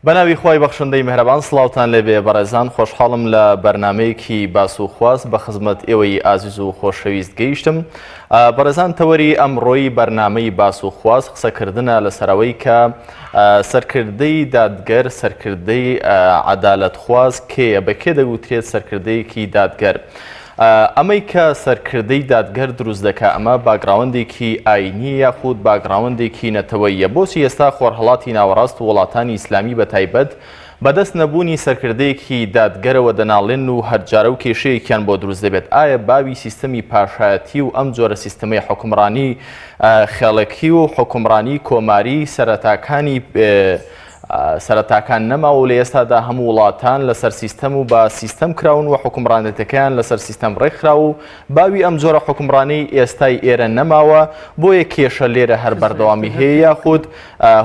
بەناوی خوای بەخشندەی میهرەبان سڵاوتان لێبێ بەڕێزان خۆشحاڵم لە بەرنامەیەکی باس و خواست بە خزمەت ئێوەی ئازیز و خۆشەویست گەیشتم بەڕێزان تەوەری ئەمڕۆی بەرنامەی باس و خواست قسەکردنە لەسەرەوەی کە سەرکردەی دادگەر سەرکردەی عەدالەتخواز کێیە بە کێ دەگوترێت سەرکردەیەکی دادگەر؟ ئەمەی کە سەرکردەی دادگەر دروست دەکا ئەمە background ێکی ئاینیە یاخود background ێکی نەتەوەییە؟ بۆچی ئێستا خۆرهەڵاتی ناوەڕاست و وڵاتانی ئیسلامی بە تایبەت بەدەست نەبوونی سەرکردەیەکی دادگەرەوە دەناڵێن و هەرجارە و کێشەیەکیان بۆ دروست دەبێت؟ ئایا باوی سیستەمی پاشایەتی و ئەم جۆرە سیستەمەی حوکمڕانی خێڵەکی و حوکمڕانی کۆماری سەرەتاکانی سەرەتاکان نەماوە و لە ئێستادا هەموو وڵاتان لەسەر سیستەم و بە سیستەم کراون و حوکمڕانێتەکەیان لەسەر سیستەم ڕێکخراوە و باوی ئەم جۆرە حوکمڕانەی ئێستای ئێرە نەماوە بۆیە کێشە لێرە هەر بەردەوامی هەیە یاخود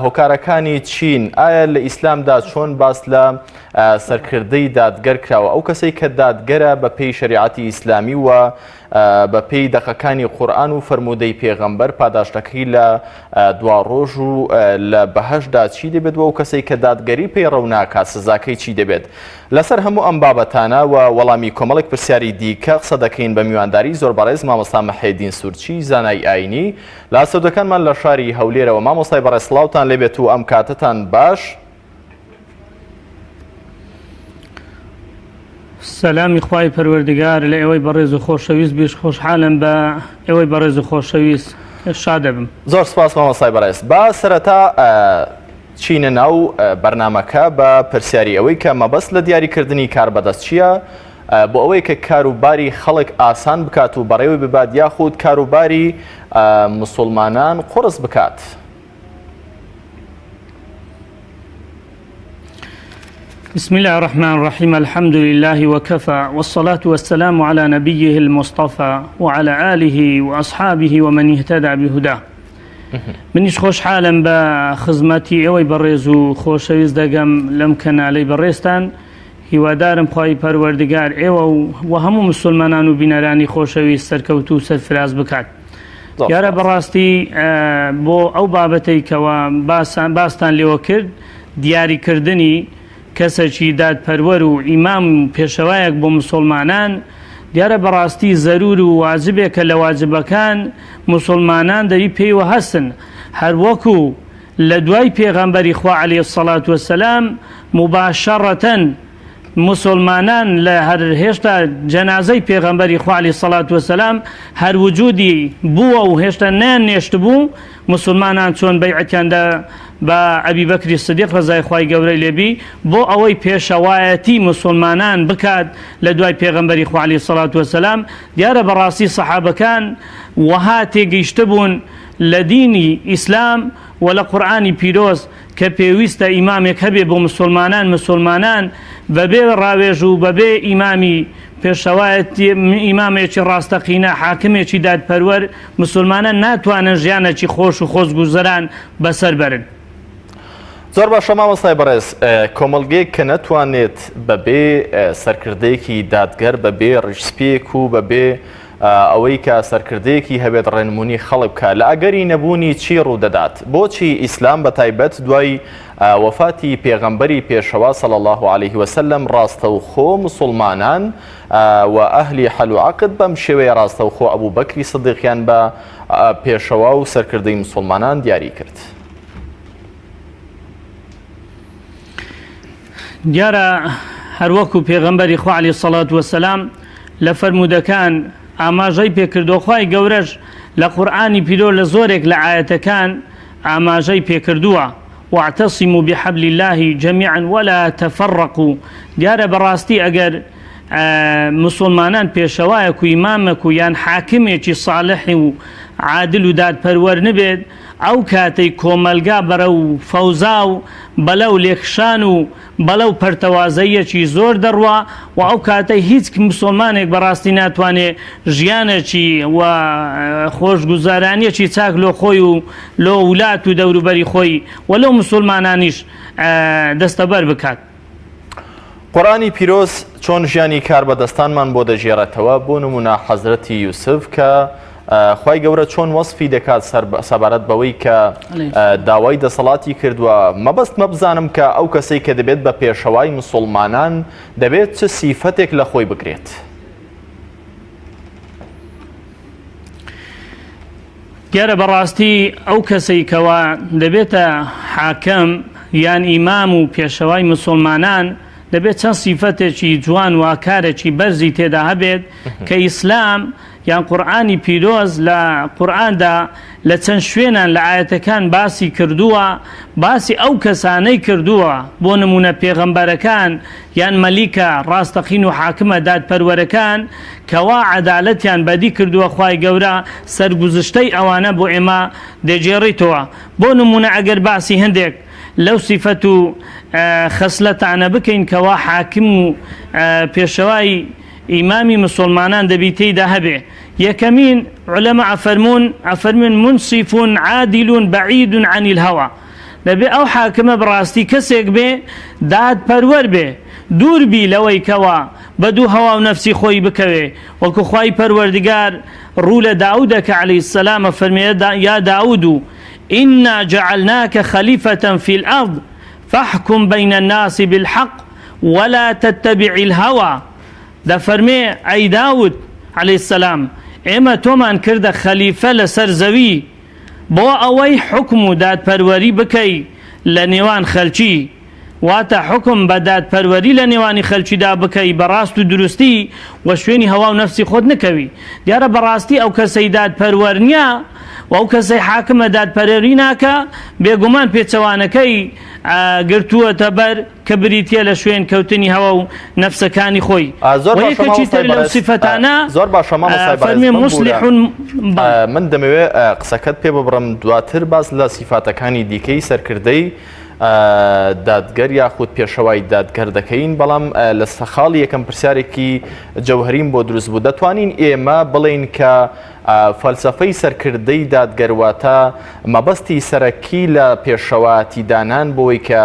هۆکارەکانی چین؟ ئایا لە ئیسلامدا چۆن باس لە سەرکردەی دادگەر کراوە؟ ئەو کەسەی کە دادگەرە بە پێی شەریعەتی ئیسلامی و بە پێی دەقەکانی قورئان و فەرموودەی پێغەمبەر پاداشتەکەی لە دواڕۆژ و لە بەهەشتدا چی دەبێت و ئەو کەسەی کە دادگەری پەیڕەو ناکات سزاکەی چی دەبێت؟ لەسەر هەموو ئەم بابەتانە و وەڵامی کۆمەڵێک پرسیاری دیکە قسە دەکەین بە میوانداری زۆر بەڕێز مامۆستا محێدین سورچی زانای ئاینی لە ئاسۆدەکانمان لە شاری هەولێرەوە. مامۆستای بەڕێز سڵاوتان لێبێت و ئەم کاتەتان باش. سەلامی خوای پەروەردگار لە ئێوەی بەڕێز و خۆشەویست بیش خۆشحالم بە ئێوەی بەڕێز و خۆشەویست شادەبم. زۆر سپاس مامۆستای بەڕێز. با سەرەتا چینە ناو بەرنامەکە بە پرسیاری ئەوەی کە مەبەست لە دیاریکردنی کاربەدەست چییە بۆ ئەوەی کە کاروباری خەڵک ئاسان بکات و بەڕێوەی ببات یاخود کاروباری مسوڵمانان قوڕس بکات؟ بسم الله الرحمن الرحيم الحمد لله وكفى والصلاة والسلام على نبيه المصطفى وعلى آله وأصحابه ومن اهتدى بهداه منیش خۆشحالم بە خزمەتی ئێوەی بەڕێز و خۆشەویست دەگەم لەم کەنالەی بەڕێزتان هیوادارم خوای پەروەردگار ئێوە و هەموو مسلمانان و بینەرانی خۆشەویست سەرکەوتوو و سەرفراز بکات. دیارە بەڕاستی بۆ ئەو بابەتەی کەوا باسان باستان لێوە کرد دیاریکردنی کەسێکی دادپەروەر و ئیمام و پێشەوایەک بۆ مسلمانان دیارە بەڕاستی زەرور و واجبێکە لە واجبەکان مسلمانان دەبی پێیوە هەستن هەروەکو لە دوای پێغەمبەری خوا علیە الصلوة والسلام مباشرەتەن موسوڵمانان لە هەر هێشتا جەنازەی پێغەمبەری خوا علیە الصلوة والسلام هەر وجودی بووە و هێشتا نەیان نێشتبوو موسوڵمانان چۆن بەیعەتیان دا بە ئەبی بەکری صدیق ڕەزای خوای گەورەی لێبی بۆ ئەوەی پێشەوایەتی موسوڵمانان بکات لە دوای پێغەمبەری خوا علیە الصلوة والسلام دیارە بەڕاستی سەحابەکان وەها تێگەیشتبوون لە دینی ئیسلام و لە قورئانی پیرۆز کە پێویستە ئیمامێک هەبێ بۆ مسوڵمانان، مسوڵمانان بەبێ ڕاوێژ و بەبێ ئیمامی پێشەوایەتی ئیمامێکی ڕاستەقینە، حاکمێکی دادپەروەر، مسوڵمانان ناتوانن ژیانێکی خۆش و خۆشگوزەران بەسەر بەرن. زۆر باشە مامۆستای بەڕێز، کۆمەڵگەیەک کە نەتوانێت بەبێ سەرکردەیەکی دادگەر، بەبێ ڕیشسپییەک و بەبێ ئەوەی کە سەرکردەیەکی هەبێت ڕێنمونی خەڵک بکات لە ئەگەری نەبوونی چی ڕوودەدات؟ بۆچی ئیسلام بە تایبەت دوای وەفاتی پێغەمبەری پێشەوا صلی اللە علیه وسلم ڕاستەوخۆ مسوڵمانان و ئەهلی حەل و عەقد بەم شێوەیە ڕاستەوخۆ ئەبوبەکری سدیقیان بە پێشەوا و سەرکردەی مسوڵمانان دیاری کرد؟ دیارە هەروەکو پێغەمبەری خوا علیە سەڵات وەسەلام لە فەرموودەکان ئاماژەی پێکردووە خوای گەورەش لە قورئانی پیرۆ لە زۆرێک لە ئایەتەکان ئاماژەی پێکردووە واعتصموا بحبل الله جميعا ولا تفرقوا دیارە بەڕاستی ئەگەر مسلمانان پێشەوایەک و ئیمامێک و یان حاکمێکی صالح و عادل و دادپەروەر نبێت ئەو کاتەی کۆمەلگا بەرەو فەوزا و بەلەو لێکشان و بەلەو پەرتەوازەییەکی زۆر دەڕوا و ئەو کاتەی هیچ مسوڵمانێک بەڕاستی ناتوانێ ژیانێکی و خۆشگوزارانیەکی چاک لۆ خۆی و لۆ ولات و دەوروبەری خۆی و لۆ مسوڵمانانیش دەستەبەر بکات. قورئانی پیرۆز چۆن ژیانی کاربەدەستانمان بۆ دەگێڕێتەوە، بۆ نموونە حەزرەتی یوسف کە. خوای گەورە چۆن وەسفی دەکات سەبارەت بەوەی کە داوای دەسەڵاتی کردووە مەبەستمە بزانم کە ئەو کەسەی کە دەبێت بە پێشەوای مسوڵمانان دەبێت چ سیفەتێک لە خۆی بگرێت؟ دیارە بەڕاستی ئەو کەسەی کەوا دەبێتە حاکم یان ئیمام و پێشەوای مسوڵمانان دەبێت چەند سیفەتێکی جوان و ئاکارێکی بەرزی تێدا هەبێت کە ئیسلام یان قورئانی پیرۆز لە قورئاندا لە چەند شوێنان لە ئایەتەکان باسی کردووە باسی ئەو کەسانەی کردووە بۆ نمونە پێغەمبەرەکان یان مەلیکە ڕاستەقین و حاکمە دادپەروەرەکان کەوا عەدالەتیان بەدی کردووە خوای گەورە سەرگوزشتەی ئەوانە بۆ ئێمە دەگێڕیتەوە بۆ نمونە ئەگەر باسی هەندێک لەو سیفەت و خەسلەتانە بکەین کەوا حاکم و پێشەوای ئیمامی مسوڵمانان دەبی تێیدا هەبێ یەکەمین علەما ئەفەرموون ئەفەرموون منصف عادل بعید عن الهوى دەبێ ئەو حاکمە بەڕاستی کەسێک بێ دادپەروەر بێ دوور بی لەوەی کەوا بە دوو هەوا و نەفسی خۆی بکەوێ وەکو خوای پەروەردگار ڕوو لە داودە کە علیه السلام ئەفەرمێ یا داود إنا جعلناك خليفة في الأرض فاحكم بين الناس بالحق ولا تتبع الهوی، دەفەرمێ، ئەی داود، علیە السلام، ئێمە تۆمان کردە خەلیفە لەسەر زەوی بۆ ئەوەی حوکم و دادپەروەری بکەی لە نێوان خەلکی، واتە حوکم بە دادپەروەری لە نێوانی خەلکیدا بکەی بە ڕاست و دروستی و شوێنی هەوا و نەفسی خۆت نکەوی. دیارە بەڕاستی ئەو کەسەی دادپەروەر نیە و ئەو کەسەی حاکمە دادپەرەری ناکا بێگومان پێچەوانەکەی گرتووەتە بەر کە بریتیە لە شوێن کەوتنی هەوا و نەفسەکانی خۆی زۆر و باشە یەکێکی مامۆستای تر لەو بەڕێز سیفەتانە زۆر باشە مامۆستای بەڕێز فەرمی بمبورە مصلح بەڵێ. من دەمەوێ قسەکەت پێ ببڕم دواتر باس لە سیفاتەکانی دیکەی سەرکردەی دادگەر یاخود پێشەوای دادگەر دەکەین بەڵام لە خاڵی یەکەم پرسیارێکی جەوهریم بۆ دروست بوو دەتوانین ئێمە بڵێین کە فەلسەفەی سەرکردەی دادگەر واتە مەبەستی سەرەکی لە پێشەواتی دانان بۆی کە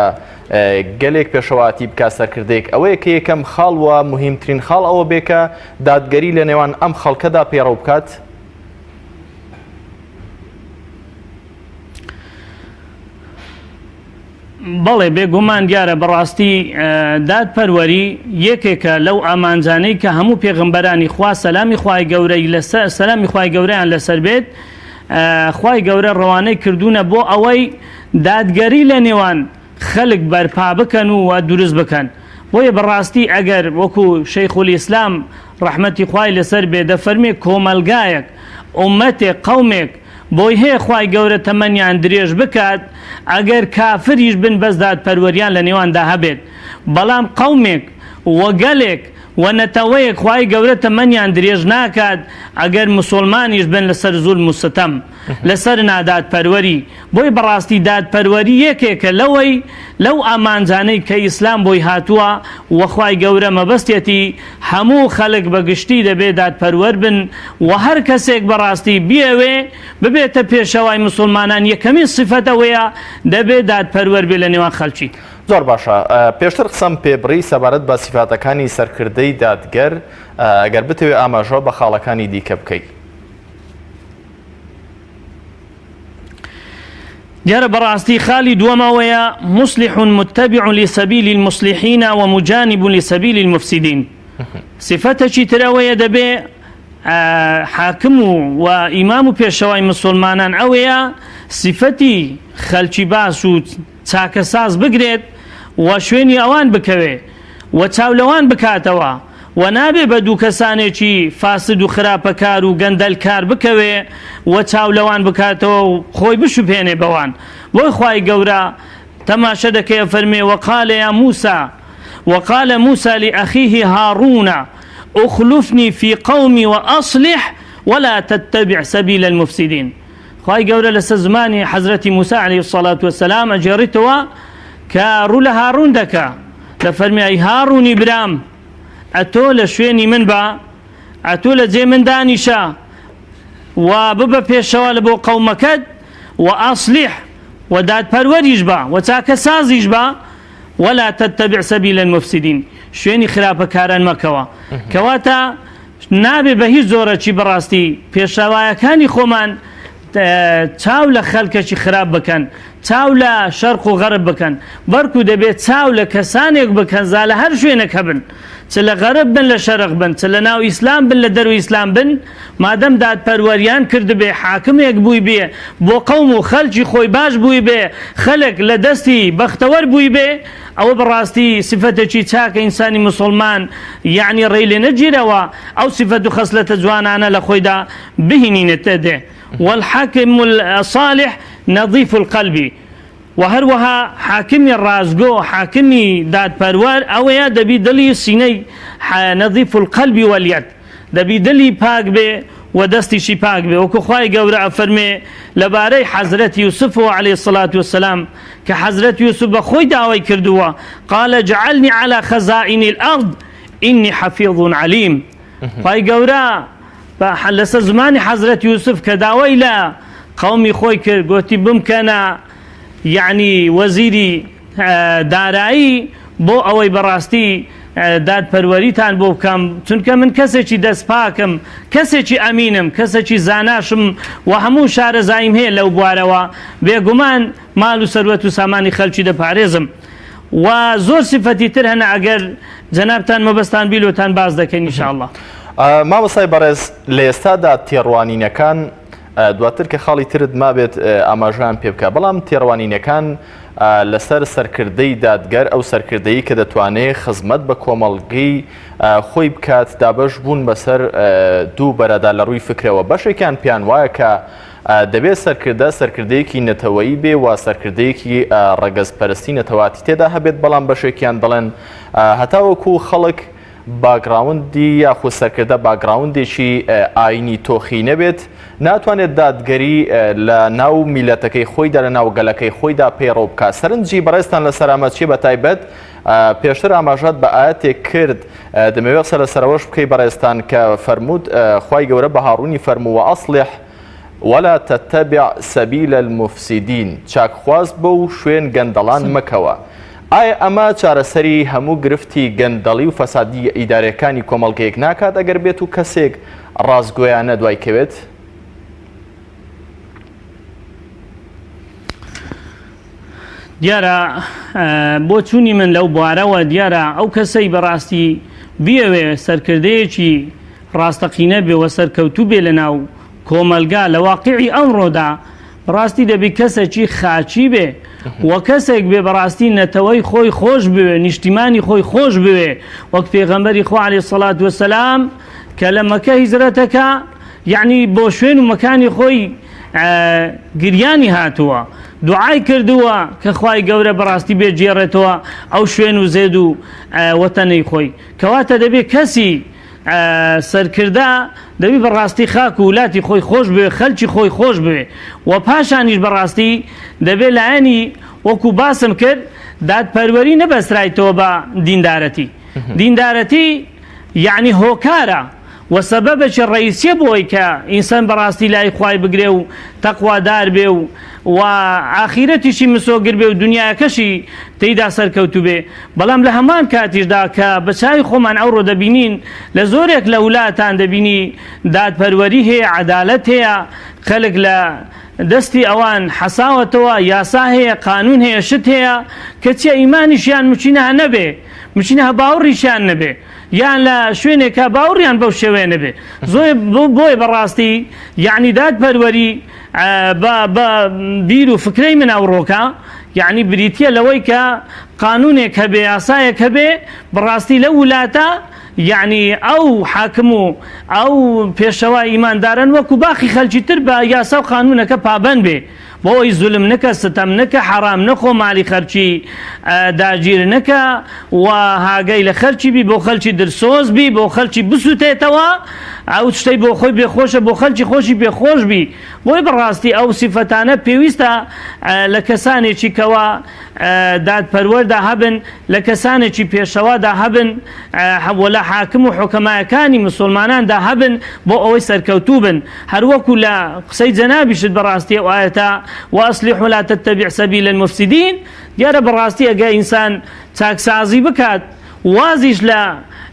گەلێک پێشەواتی بک سەرکردەیەک ئەوەیە کە یەکەم خاڵ وە مهمترین خاڵ ئەوە بێ کە دادگەری لە نێوان ئەم خەڵکەدا پەیڕەو بکات؟ بەڵێ بێگومان دیارە بەڕاستی دادپەروەری یەکێکە لەو ئامانجانەی کە هەموو پێغەمبەرانی خوا سەلامی خوای گەورەی لەسەر سەلامی خوای گەورەیان لەسەر بێت خوای گەورە ڕەوانەی کردوونە بۆ ئەوەی دادگەری لە نێوان خەلک بەرپا بکەن و و دروست بکەن بۆیە بەڕاستی ئەگەر وەکو شەیخ الئیسلام ڕەحمەتی خوای لەسەر بێ دەفەرمێ کۆمەلگایەک ئومەتێک قەومێک بۆی هەیە خوای گەورە تەمەنیان درێژ بکات ئەگەر کافریش بن بەس دادپەروەریان لە نێواندا هەبێت بەڵام قەومێک و گەلێک و نەتەوەیەک خوای گەورە تەمەنیان درێژ ناکات ئەگەر مسوڵمانیش بن لەسەر زولم و ستەم لەسەر نادادپەروەری بۆیە بەڕاستی دادپەروەری یەکێکە لەوەی لەو ئامانجانەی کە ئیسلام بۆی هاتووە و خوای گەورە مەبەستیەتی هەموو خەلک بە گشتی دەبێ دادپەروەر بن و هەر کەسێک بەڕاستی بیەوێ ببێتە پێشەوای مسوڵمانان یەکەمین سیفەت ئەوەیە دەبێ دادپەروەر بێ لە نێوان خەلکی. زۆر باشە پێشتر قسەم پێ بڕی سەبارەت بە سیفاتەکانی سەرکردەی دادگەر ئەگەر بتەوێ ئاماژە بە خاڵەکانی دیکە بکەی. دیارە بەڕاستی خالی دووەم ئەوەیە مصلح متبع لسبیل المصلحین ومجانب لسبیل المفسدین صفەتەکی تر ئەوەیە دەبێ حاکم و و ئیمام و پێشەوای مسلمانان ئەوەیە صفەتی خەلکی باش و چاکەساز بگرێت و شوێنی ئەوان بکەوێ و چاو لەوان بکاتەوە و نابێ بە دوو کەسانێکی فاسد و خراپەکار و گەندەل کار بکەوێ و چاو لەوان بکاتەوە و خۆی بشوبهێنێ بەوان بۆی خوای گەورە تەماشە دەکەی ئەفەرمێ وقال یا موسى وقال موسى لأخيه هارون اخلفني في قومي وأصلح ولا تتبع سبيل المفسدين خوای گەورە لەسەر زمانی حەزرەتی موسا علیه الصلاة والسلام ئەگێڕیتەوە کە ڕوو لە هاڕون دەکا دەفەرمێ ئەی هاڕونی برام ئەتۆ لە شوێنی من بە ئەتۆ لە جێ من دانیشە و ببە پێشەوە لە بۆ قەومەکەت و ئەسلیح و دادپەروەریش بە و چاکەسازیش بە ولا تتبع سبیل المفسدین شوێنی خراپەکاران مەکەوە کەواتە. نابێ بە هیچ جۆرەکی بەڕاستی پێشەوایەکانی خۆمان چاو لە خەلکەکی خراپ بکەن چاو لە شەرق و غەرب بکەن بەرکو دەبێت چاو لە کەسانێک بکەن زا لە هەر شوێنێک هەبن چ لە غەرب بن لە شەرق بن چ لە ناو ئیسلام بن لە دەروی ئیسلام بن مادەم دادپەروەریان کردبێ حاکمێک بووی بێ بۆ قەوم و خەلکی خۆی باش بووی بێ خەلک لە دەستی بەختەوەر بووی بێ ئەوە بەڕاستی سفەتێکی چاکە ئینسانی موسڵمان یەعنی ڕێی لێ نەگیرەوە ئەو سفەت و خەسلەتە جوانانە لە خۆیدا بهینینێتە دێ والحاکم الصالح نظیف القلب وە هەروەها حاکمی ڕاستگۆ حاکمی دادپەروەر ئەوەیە دەبی دڵی سینەی نظیف القلب والید دەبی دلی پاک بێ و دەستیشی پاک بێ وەکو خوای گەورە ئەفەرمێ لەبارەی حەزرەت یوسفەوە علیە الصلوة والسلام کە حەزرەت یوسف بە خۆی داوای کردووە قال اجعلنی علی خزائن الارض انی حفیظ علیم خوای گەورە لەسەر زمانی حەزرەت یوسف کە داوای لە قەومی خۆی کرد گۆتی بمکەنە یعنی وەزیری دارایی بۆ ئەوەی بەڕاستی دادپەروەریتان بۆ بکەم، چونکە من کەسێکی دەست پاکم، کەسێکی ئەمینم، کەسێکی زاناشم و هەموو شارەزاییم هەیە لەو بوارەوە، بێگومان مال و سەروەت و سامانی خەلکی دەپارێزم. و زۆر سیفەتی تر هەنە ئەگەر جەنابتان مەبەستان بی لۆتان باس دەکەین ان شاء اللە. مامۆستای بەڕێز لە ئێستادا تێڕوانینەکان دواتر کە خاڵی ترت مابێت ئاماژەیان پێ بکە، بەڵام تێڕوانینەکان لەسەر سەرکردەی دادگەر، ئەو سەرکردەی کە دەتوانێت خزمەت بە کۆمەڵگەی خۆی بکات، دابەش بوون بەسەر دوو بەرەدا لە ڕووی فکرەوە. بەشێکیان پێیان وایە کە دەبێت سەرکردە سەرکردەیەکی نەتەوەیی بێ و سەرکردەیەکی ڕەگەزپەرستی نەتەواتی تێدا هەبێت، بەڵام بەشێکیان دەڵێن هەتاوەکو خەڵک باکگراوندی یاخود سەرکردە باکگراوندێکی ئاینی تۆخی نەبێت، ناتوانێت دادگەری لە ناو میلەتەکەی خۆیدا لە ناو گەلەکەی خۆیدا پەیڕەو بکات. سەرنجی بەڕێزتان لەسەر ئەمە چییە؟ بەتایبەت پێشتر ئاماژەت بە ئایەتێک کرد، دەمەوێت قسە لەسەر ئەوەش بکەی بەڕێزتان کە فەرمووت خوای گەورە بە هاڕوونی فەرموو وأصلح ولا تتبع سبیل المفسدین، چاکخواز بە و شوێن گەندەڵان مەکەوە. ئایا ئەمە چارەسەری هەموو گرفتی گەندەڵی و فەسادی ئیدارەکانی کۆمەڵگەیەک ناکات ئەگەر بێت و کەسێک ڕاستگۆیانە دوای کەوێت؟ دیارە بۆچوونی من لەو بوارەوە دیارە ئەو کەسەی بەڕاستی بیەوێ سەرکردەیەکی ڕاستەقینە بێ و سەرکەوتوو بێ لەناو کۆمەلگا لە واقیعی ئەمڕۆدا بەڕاستی دەبی کەسێکی خاکی بێ و کەسێک بێ بەڕاستی نەتەوەی خۆی خۆش بوێ نیشتیمانی خۆی خۆش بوێ وەک پێغەمبەری خوا عەلەیهی سەڵات وەسەلام کە لە مەکە هیجرەتەکە یعنی بۆ شوێن و مەکانی خۆی گریانی هاتووە دوعای کردووە کە خوای گەورە بەڕاستی بێ گێڕێتەوە ئەو شوێن و زێد و وەتەنەی خۆی کەواتە دەبێ کەسی سەرکردە دەبی بەڕاستی خاک و ولاتی خۆی خۆش بوێ خەلکی خۆی خۆش بوێ و پاشانیش بەڕاستی دەبێ لایەنی وەکو باسم کرد دادپەروەری نەبەسترایتەوە بە دیندارەتی دیندارەتی یعنی هۆکارە و سەبەبێکی ڕئیسیە بۆی کە ئینسان بەڕاستی لای خوای بگرێ و تەقوادار بێ و و ئاخیرەتیشی مسۆگر بێ و دنیاکەشی تێیدا سەرکەوتوو بێ بەڵام لە هەمان کاتیشدا کە بە چاوی خۆمان ئەوڕۆ دەبینین لە زۆرێک لە ولاتان دەبینی دادپەروەری هەیە عەدالەت هەیە خەلک لە دەستی ئەوان حەساوەتەوە یاسا هەیە قانون هەیە شت هەیە کەچیە ئیمانیشیان مچینە نەبێ مچینە باوڕیشیان نەبێ یان لە شوێنێکا باوڕیان بەو شێوەیە نەبێ زۆر بۆیە بەڕاستی یعنی دادپەروەری بە بە بیر و فکرەی من ئەوڕۆکە یعنی بریتیە لەوەی کە قانونێک هەبێ یاسایەک هەبێ بەڕاستی لەو ولاتە یعنی ئەو حاکم و ئەو پێشەوا ئیماندارن وەکو باقی خەلکی تر بە یاسا و قانونەکە پابەند بێ بۆ ئەوی زولم نەکە ستەم نەکە حەرام نەخۆ مالی خەرکی داگیر نەکە و هاگەی لە خەلکی بی بۆ خەلکی درسۆز بی بۆ خەلکی بسوتێتەوە ئەو شتەی بۆ خۆی پێ خۆشە بۆ خەلکی خۆشی پێ خۆش بی بۆیە بەڕاستی ئەو سیفەتانە پێویستە لە کەسانێکی کەوا دادپەروەردا هەبن لە کەسانێکی پێشەوادا هەبن و لە حاکم و حوکەمایەکانی مسوڵماناندا هەبن بۆ ئەوەی سەرکەوتوو بن هەروەکو لە قسەی جەنابیشت بەڕاستی ئەو ئایەتە وأصلحوا لا تتبع سبیل المفسدین دیارە بەڕاستی ئەگە ئینسان چاکسازی بکات. وازیش لە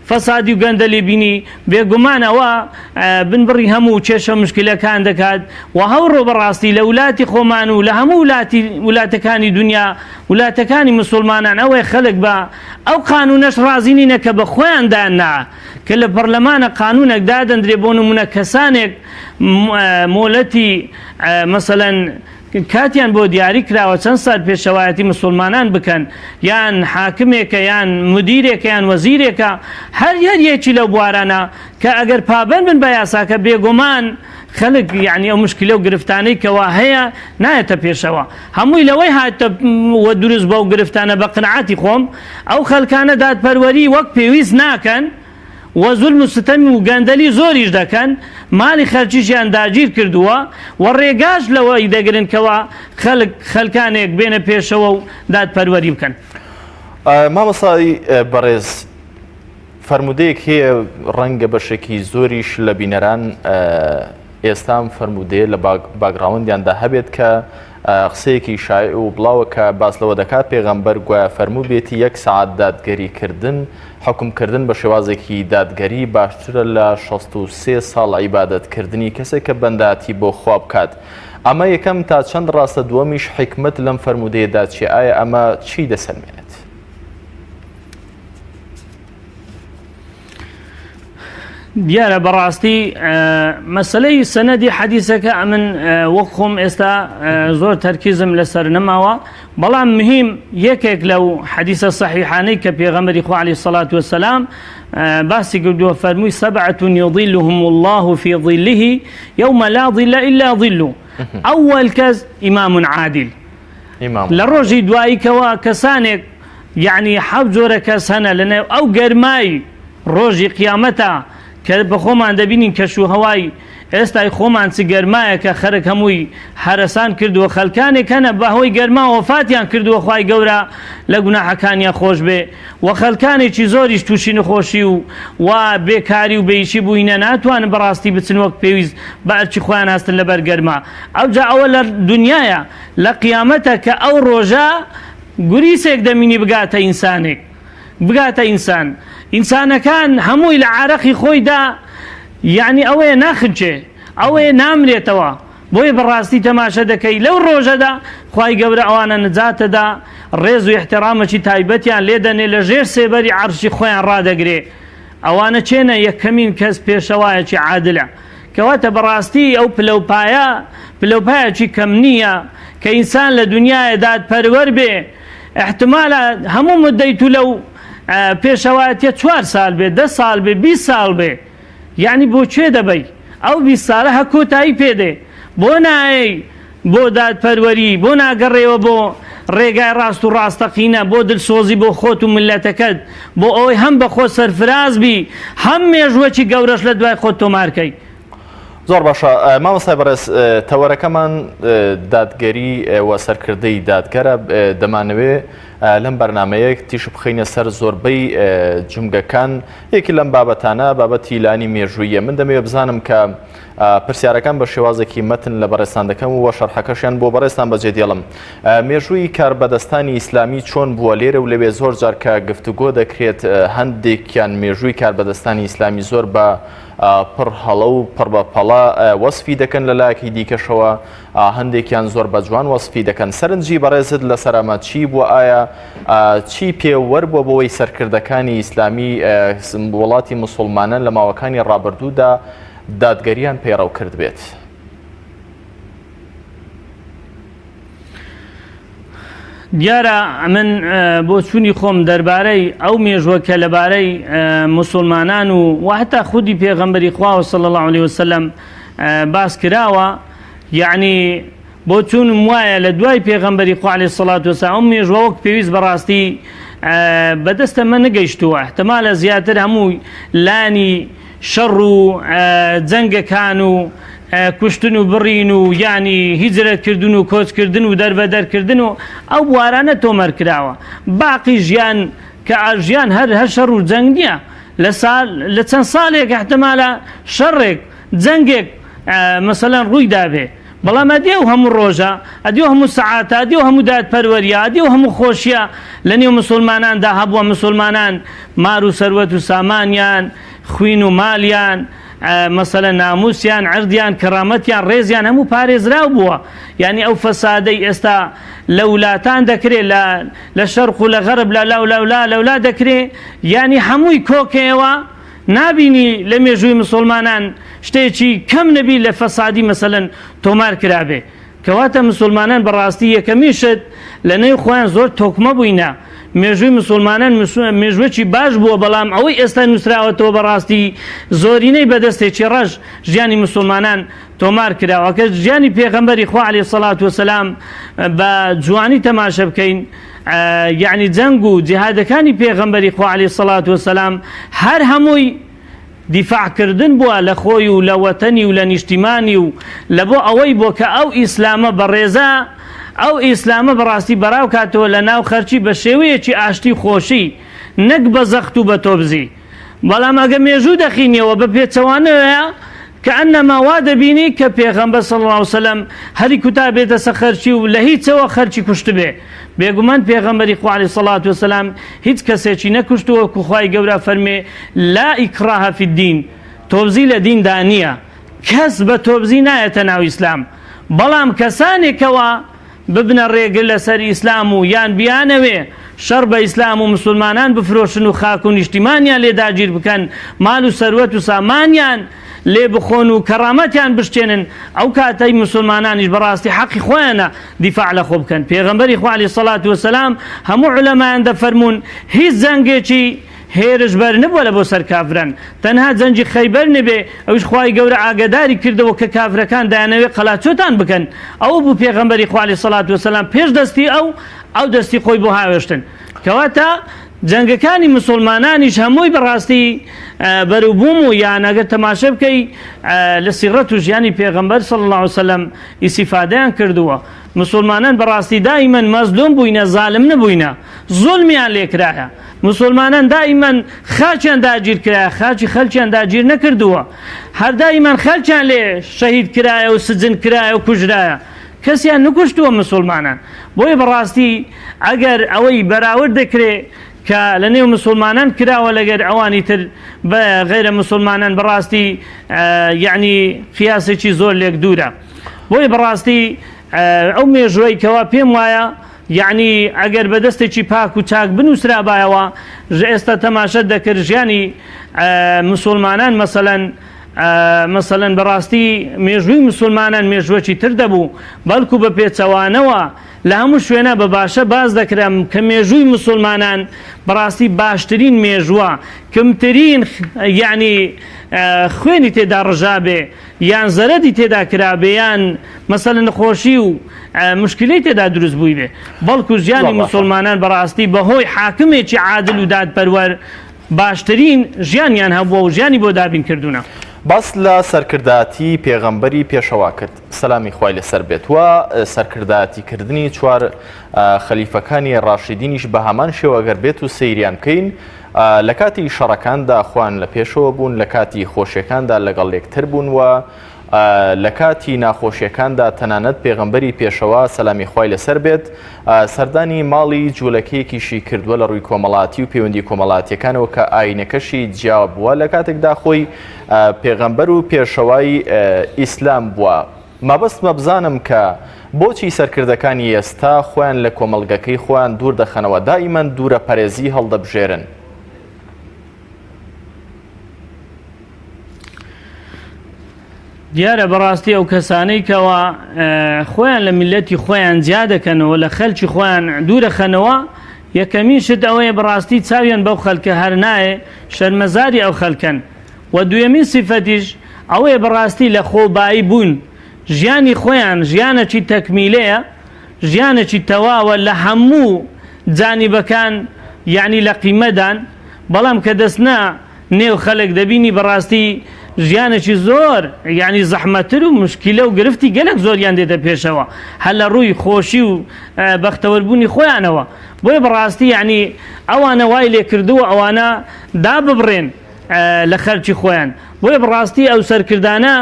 فەسادی و گەندەلی بینی بێگومان ئەوە بنبڕی هەموو کێشە مشکلەکان دەکات و هەوڕۆ بەڕاستی لە ولاتی خۆمان و لە هەموو ولاتی ولاتەکانی دنیا ولاتەکانی مسوڵمانان ئەوەیە خەلک بە ئەو قانونەش ڕازی نینە کە بە خۆیان دایان نا کە لە پەڕلەمانە قانونێک دادەندرێ بۆ نمونە کەسانێک مۆلەتی مەسەلەن کاتیان بۆ دیاری کراوە چەند سال پێشەوایەتی مسوڵمانان بکەن یان حاکمێکە یان مدیرێکە یان وەزیرێکە هەر هەر یەکی لەو بوارانە کە ئەگەر پابەند بن بە یاساکە بێگومان خەلک یعنی ئەو مشکلە و گرفتانەی کەوا هەیە نایەتە پێشەوە هەمووی لەوەی هاتە و دروست بەو گرفتانە بە قنعاتی خۆم ئەو خەلکانە دادپەروەری وەک پێویست ناکەن و زولم و ستەم و گەندەلی زۆریش دەکەن مالی خەلکیشیان داگیر کردووە و ڕێگاش لەوەی دەگرن کەوا خەلک خەلکانێک بێنە پێشەوە و دادپەروەری بکەن. مامۆستای بەڕێز فەرموودەیەک هەیە ڕەنگە بەشێکی زۆریش لە بینەران ئێستا ئەم فەرموودەیە لە باگڕاوندیاندا هەبێت کە قسەیەکی شایع و بڵاوە کە باس لەوە دەکات پێغەمبەر گوایە فەرمووبێتی یەک سەعات دادگەری کردن حوکم کردن بە شێوازێکی دادگەری باشترە لە 63 ساڵ عیبادەت کردنی کەسێک کە بەنداتی بۆ خوا بکات ئەمە یەکەم تا چەند ڕاستە دووەمیش حیکمەت لەم فەرموودەیەدا چیە ئایا ئەمە چی دەسەلمێنێت؟ دیارە بەڕاستی مەسلەی سەنەدی حەدیسەکە ئەمن وەک خۆم ئێستا زۆر تەرکیزم لەسەر نەماوە بەڵام مهم یەکێک لەو حەدیسە سەحیحانەی کە پێغەمبەری خوا عەلەیهی سەڵات وەسەلام باسی کردووە فەرمووی سەبعة یظلهم الله في ظله يوم لا ظل إلا ظله ئەوەل کەس ئیمام عادل لە ڕۆژی دوایی کەوا کەسانێک یەعنی حەوت جۆرە کەس هەنە لە نێو ئەو گەرمای ڕۆژی قیامەتا کە بە خۆمان دەبینین کەش و هەوای ئێستای خۆمان چ گەرمایەکە خەرک هەمووی هەرەسان کردووە خەلکانێک هەنە بە هۆی گەرما وەفاتیان کردووە خوای گەورە لە گوناحەکانیان خۆش بێ و خەلکانێکی زۆریش تووشی نەخۆشی و و بێکاری و بێیشی بووینە ناتوانن بەڕاستی بچن وەک پێویست بە ئەرکی خۆیان هەستن لەبەر گەرما ئەوجا ئەوە لە دنیایە لە قیامەتە کە ئەو ڕۆژە گوریسێک دەمینی بگاتە ئینسانێک بگاتە ئینسان ئینسانەکان هەمووی لە عارەقی خۆیدا یعنی ئەوەیە ناخنچێ ئەوەیە نامرێتەوە بۆیە بەڕاستی تەماشە دەکەی لەو ڕۆژەدا خوای گەورە ئەوانە نجاتەدا ڕێز و احترامەکی تایبەتیان لێ دەنێ لە ژێر سێبەری عەرشی خۆیان ڕادەگرێ ئەوانە چێنە یەکەمین کەس پێشەوایەکی عادلە کەواتە بەڕاستی ئەو پلەوپایە پلەوپایەکی کەم نییە کە ئینسان لە دنیایە دادپەروەر بێ احتمالە هەموو مدەی تو لەو پێشەوایەتیە چوار سال بێ دە سال بێ 20 ساڵ بێ یعنی بۆ کوێ دەبەی ئەو 20 سالە هە کۆتایی پێ دێ بۆ نایەی بۆ دادپەروەری بۆ ناگەڕێوە بۆ ڕێگای ڕاست و ڕاستەقینە بۆ دلسۆزی بۆ خۆت و میللەتەکەت بۆ ئەوەی هەم بە خۆت سەرفراز بی هەم مێژووەکی گەورەش لە دوای خۆت تۆمار کەی. زۆر باشە مامۆستای بەڕێز تەوەرەکەمان دادگەری و سەرکردەی دادگەرە دەمانەوێ لەم بەرنمەیە تیشک بخەینە سەر زۆربەی جومگەکان یەکی لەم بابەتانە بابەتی لانی مێژوویە من دەمەوێت بزانم کە پرسیارەکان بە شێوازێکی مەتن لە بەڕێزتان دەکەم و شەرحەکەشیان بۆ بەڕێزتان بەجێ دێڵم. مێژووی کاربەدەستانی ئیسلامی چۆن بووە؟ لێرە و لەوێ زۆر جار کە گفتوگۆ دەکرێت هەندێکیان مێژووی کاربەدەستانی ئیسلامی زۆر بە پڕ هەڵە و پڕ بە پەڵە وەسفی دەکەن لە لایەکی دیکەشەوە هەندێکیان زۆر بە جوان وەسفی دەکەن سەرنجی بەڕێزت لەسەر ئەمە چی بووە ئایا چی پێوەر بووە بۆی سەرکردەکانی ئیسلامی وڵاتی مسلمانان لە ماوەکانی ڕابردوودا دادگەریان پەیڕەو کردبێت. دیارە ئەمن بۆچوونی خۆم دەربارەی ئەو مێژوە کە لەبارەی مسلمانان و وهتا خودی پێغەمبەری خوا صلی الله علیه وسلم باس کراوە یعنی بۆچوونم وایە لە دوای پێغەمبەری خوا علیە الصلوة والسلام ئەو مێژوە وەک پێویست بەڕاستی بەدەستە مە نەگەیشتووە احتمالە زیاتر هەموو لانی شەڕ و جەنگەکان و کوشتن و بڕین و یانی هیجرەتکردن و کۆچکردن و دەربەدەرکردن و ئەو بوارانە تۆمار کراوە باقی ژیان کە ژیان هەر هەر شەڕ و جەنگ نییە لە سال لە چەند ساڵێک احتمالە شەڕێک جەنگێک مەسەلەن ڕووی دابێ. بەڵام ئەدی ئەو هەموو ڕۆژە، ئەدی ئەو هەموو سەعاتە، ئەدی ئەو هەموو دادپەروەریە، ئەدی ئەو هەموو خۆشیە لە نێو مسوڵماناندا هەبووە، مسوڵمانان مار و سەروەت و سامانیان، خوین و مالیان، مەسەلەن ناموسیان، عردیان، کەرامەتیان، ڕێزیان هەموو پارێزراو بووە. یانی ئەو فەسادەی ئێستا لە ولاتان دەکرێ لە لە شەرق و لە غەرب لە لاو لاو لا لەولا دەکرێ یانی هەمووی کۆکەیەوە نابینی لە مێژووی مسوڵمانان شتێکی کەم نەبی لە فەسادی مەسەلەن تۆمار کرابێ. کەواتە مسوڵمانان بەڕاستی یەکەمین شت لە نێو خۆیان زۆر تۆکمە بووینە. مێژووی مسوڵمانان مێژووێکی باش بووە بەڵام ئەوەی ئێستا نووسراوەتەوە بەڕاستی زۆرینەی بە دەستێکی ڕەش ژیانی مسوڵمانان تۆمار کراوە. کە ژیانی پێغەمبەری خوا علیە سەڵات وسلام بە جوانی تەماشە بکەین یەعنی جەنگ و جیهادەکانی پێغەمبەری خوا علیە سەڵات وسلام هەر هەمووی دیفاع کردن بووە لە خۆی و لە وەتەنی و لە نیشتیمانی و لە بۆ ئەوەی بۆ کە ئەو ئیسلامە بەڕێزە ئەو ئیسلامە بەڕاستی بەراو کاتەوە لە ناو خەرکی بە شێوەیەکی ئاشتی خۆشی نەک بە زەخت و بە تۆبزی بەڵام ئەگە مێژوو دەخینیەوە بە پێچەوانەوەیە کەئەنەما وا دەبینی کە پێغەمبەر صلی اللە علیە وسلم هەری کوتا بێتە سەر خەرکی و لە هیچەوە خەرکی کوشتبێ بێگومان پێغەمبەری خوا علیە الصلوة والسلام هیچ کەسێکی نەکوشتووە وەکو خوای گەورە فەرمێ لا اکراه فی الدین تۆبزی لە دیندا نییە کەس بە تۆبزی نایەتە ناو ئیسلام بەڵام کەسانێکەوە ببنە ڕێگر لەسەر ئیسلام و یان بیانەوێ شەڕ بە ئیسلام و مسوڵمانان بفرۆشن و خاک و نیشتیمانیان لێ داگیر بکەن، مال و سەروەت و سامانیان لێ بخۆن و کەڕامەتیان بشکێنن، ئەو کاتەی مسوڵمانانیش بەڕاستی حەقی خۆیانە دیفاع لە خۆ بکەن. پێغەمبەری خوا علیە الصلوە والسلام هەموو عولەمایان دەفەرموون هیچ جەنگێکی هێرش بەر نبوە لە بۆ سەر کافران تەنها جەنگی خەیبەر نەبێ ئەویش خوای گەورە ئاگەداری کردەوە کە کافرەکان دەیانەوێ قەلاچۆتان بکەن ئەوە بوو پێغەمبەری خوا علیە سەلات وسلام پێش دەستی ئەو ئەو دەستی خۆی بۆ هاوێشتن کەواتە جەنگەکانی مسوڵمانانیش هەمووی بەڕاستی بەروبووم و یان ئەگەر تەماشە بکەی لە سیڕەت و ژیانی پێغەمبەر صلی الله علیه وسلم ئیسیفادەیان کردووە مسوڵمانان بەڕاستی دائیمەن مەزلوم بووینە زالم نەبووینە زوڵمیان لێکرایە موسوڵمانان دائیمەن خاکیان داگیر کرایە خاکی خەلکیان داگیر نەکردووە هەر دائیمەن خەلکیان لێ شەهید کرایە و سجن کرایە و کوژرایە کەسیان نکوشتووە مسوڵمانان بۆیە بەڕاستی ئەگەر ئەوەی بەراورد دەکرێ کە لە نێو مسوڵمانان کراوە لەگەر ئەوانی تر بە غەیرە مسوڵمانان بەڕاستی یعنی قیاسێکی زۆر لێک دوورە بۆیە بەڕاستی ئەو مێژوەی کەوا پێم وایە یەعنی ئەگەر بە دەستێکی پاک و چاک بنووسرابایەوە ژ ئێستا تەماشەت دەکرد ژیانی مسوڵمانان مەسەلەن مەسەلەن بەڕاستی مێژووی مسوڵمانان مێژووەکی تر دەبوو بەڵکو بە پێچەوانەوە لە هەموو شوێنە بە باشە باس دەکرا کە مێژووی مسوڵمانان بەڕاستی باشترین مێژووە کمترین یعنی خوێنی تێدا ڕژابێ یان زەرەدی تێدا کرابێ یان مەسەلەن نەخۆشی و مشکلەی تێدا دروست بوویبێ بەڵکو ژیانی مسوڵمانان بەڕاستی بەهۆی حاکمێکی عادل و دادپەروەر باشترین ژیانیان هەبووە و ژیانی بۆ دابین کردوونە. باست لە سەرکردایەتی پێغەمبەری پێشەوا کرد سەلامی خوای لەسەر بێت و سەرکردایەتی کردنی چوار خەلیفەکانی ڕاشیدینیش بە هەمان شێوە گەر بێت و سەیریان بکەین لە کاتی شەڕەکاندا خۆیان لە پێشەوە بوون لە کاتی خۆشیەکاندا لەگەڵ یەکتر بوون و لە کاتی ناخۆشیەکاندا تەنانەت پێغەمبەری پێشەوا سەلامی خوای لەسەر بێت سەردانی ماڵی جوولەکەیەکیشی کردووە لە ڕووی کۆمەڵاتی و پەیوەندی کۆمەڵاتیەکانەوە کە ئاینەکەشی جیا بووە لە کاتێکدا خۆی پێغەمبەر و پێشەوای ئیسلام بووە. مەبەستمە بزانم کە بۆچی سەرکردەکانی ئێستا خۆیان لە کۆمەڵگەکەی خۆیان دوور دەخەنەوە دائیمەن دوورە پەرێزی هەڵدەبژێرن؟ دیارە بەڕاستی ئەو کەسانەی کەوا خۆیان لە میلەتی خۆیان جیا دەکەنەوە لە خەلکی خۆیان دوورەخەنەوە یەکەمین شت ئەوەیە بەڕاستی چاویان بەو خەلکە هەر نایێ شەرمەزاری ئەو خەلکەن و دوێمین سیفەتیش ئەوەیە بەڕاستی لە خۆبایی بوون ژیانی خۆیان ژیانەکی تەکمیلەیە ژیانێکی تەواوە لە هەموو جانیبەکان یعنی لە قیمەدان بەڵام کە دەستنە نێو خەلک دەبینی بەڕاستی ژیانێکی زۆر یعنی زەحمەتر و مشکیلە و گرفتی گەلک زۆریان دێتە پێشەوە هەر لە ڕووی خۆشی و بەختەوەربوونی خۆیانەوە بۆیە بەڕاستی یعنی ئەوانە وای لێ کردووە ئەوانە داببڕێن لە خەلکی خۆیان بۆیە بەڕاستی ئەو سەرکردانە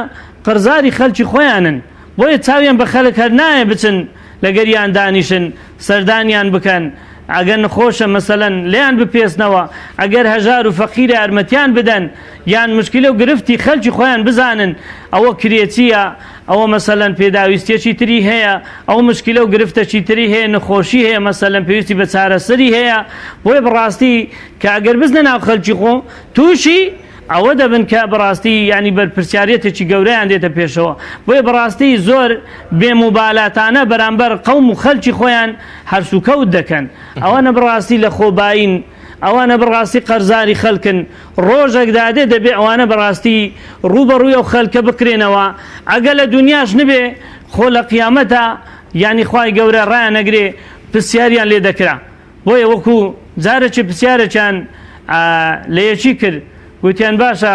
قەرزاری خەلکی خۆیانن. بۆیە چاویان بە خەلک هەر نایە بچن لەگەریان دانیشن سەردانیان بکەن ئەگەر نخۆشە مەسەلەن لێیان بپێسنەوە ئەگەر هەژار و فەقیرە یارمەتیان بدەن یان مشکلە و گرفتی خەلکی خۆیان بزانن ئەوە کرێچیە ئەوە مەسەلەن پێداویستیەکی تری هەیە ئەو مشکلە و گرفتەکی تری هەیە نخۆشی هەیە مەسەلەن پێویستی بە چارەسەری هەیە بۆیە بەڕاستی کە ئەگەر بچنە ناو خەلکی خۆ تووشی ئەوە دەبن کە بەڕاستی یانی بەرپرسیاریەتێکی گەورەیان دێتە پێشەوە بۆیە بەڕاستی زۆر بێ موبالاتانە بەرامبەر قەوم و خەلکی خۆیان هەرسوکەوت دەکەن ئەوانە بەڕاستی لە خۆبایین ئەوانە بەڕاستی قەرزاری خەلکن ڕۆژێک دادێ دەبێ ئەوانە بەڕاستی ڕووبەڕووی ئەو خەلکە بکرێنەوە ئەگە لە دنیاش نبێ خۆ لە قیامەتا یانی خوای گەورە ڕایانەگرێ پرسیاریان لێ دەکرا. بۆیە وەکو جارێکی پرسیارێکیان لە یەکی کرد گوتیان باشە